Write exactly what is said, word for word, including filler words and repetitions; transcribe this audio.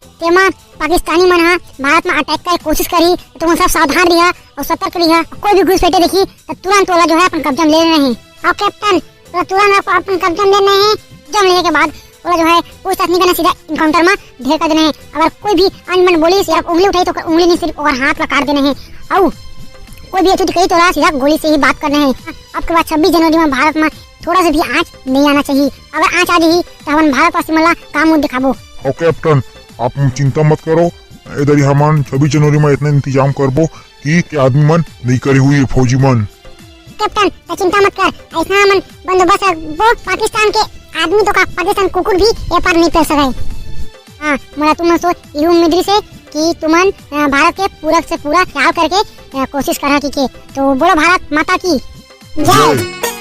तेमा पाकिस्तानी मन ह भारत म अटैक करे कोशिश करही, त तुमन सब सावधान रिहा अउ सतर्क रिहा। कोई भी घुसपैठिया दिखही त तुरंत ओला जो है अपन कब्जा म ले लेना हे। अउ कैप्टन, तोला तुरंत अपन कब्जा म लेना हे। कब्जा म लेने के बाद ओला जो है पूछताछ नहीं करना, सीधा एनकाउंटर म ढेर कर देना हे। अगर कोई भी अनबन बोलिस या उंगली उठाई त ओकर उंगली नहीं, सिर्फ ओकर हाथ ला काट देना हे। अउ कोई भी अछूत कही त ओला सीधा गोली से ही बात करना हे। अब के बाद छब्बीस जनवरी म भारत म थोड़ा से भी आँच नहीं आना चाहिए। अगर आँच आ जाही त हमन भारतवासी मन ला का मुंह दिखाबो। अउ कैप्टन, आप चिंता मत करो, ए दरी हमन छब्बीस जनवरी म इतना इंतजाम करबो कि, कि आदमी मन नहीं करे हुई फौजी मन। कैप्टन, त चिंता मत कर, अइसना हमन बंदोबस्त रखबो, पाकिस्तान के आदमी तो का, पाकिस्तान कुकुर भी ए पार नहीं पेल सकय। हाँ, मोला तुमन से इही उम्मीद रहिसे कि तुमन, अ, भारत के पूरा से पूरा ख्याल करके, अ, कोशिश करहा कि के। तो बोलो भारत माता की जय।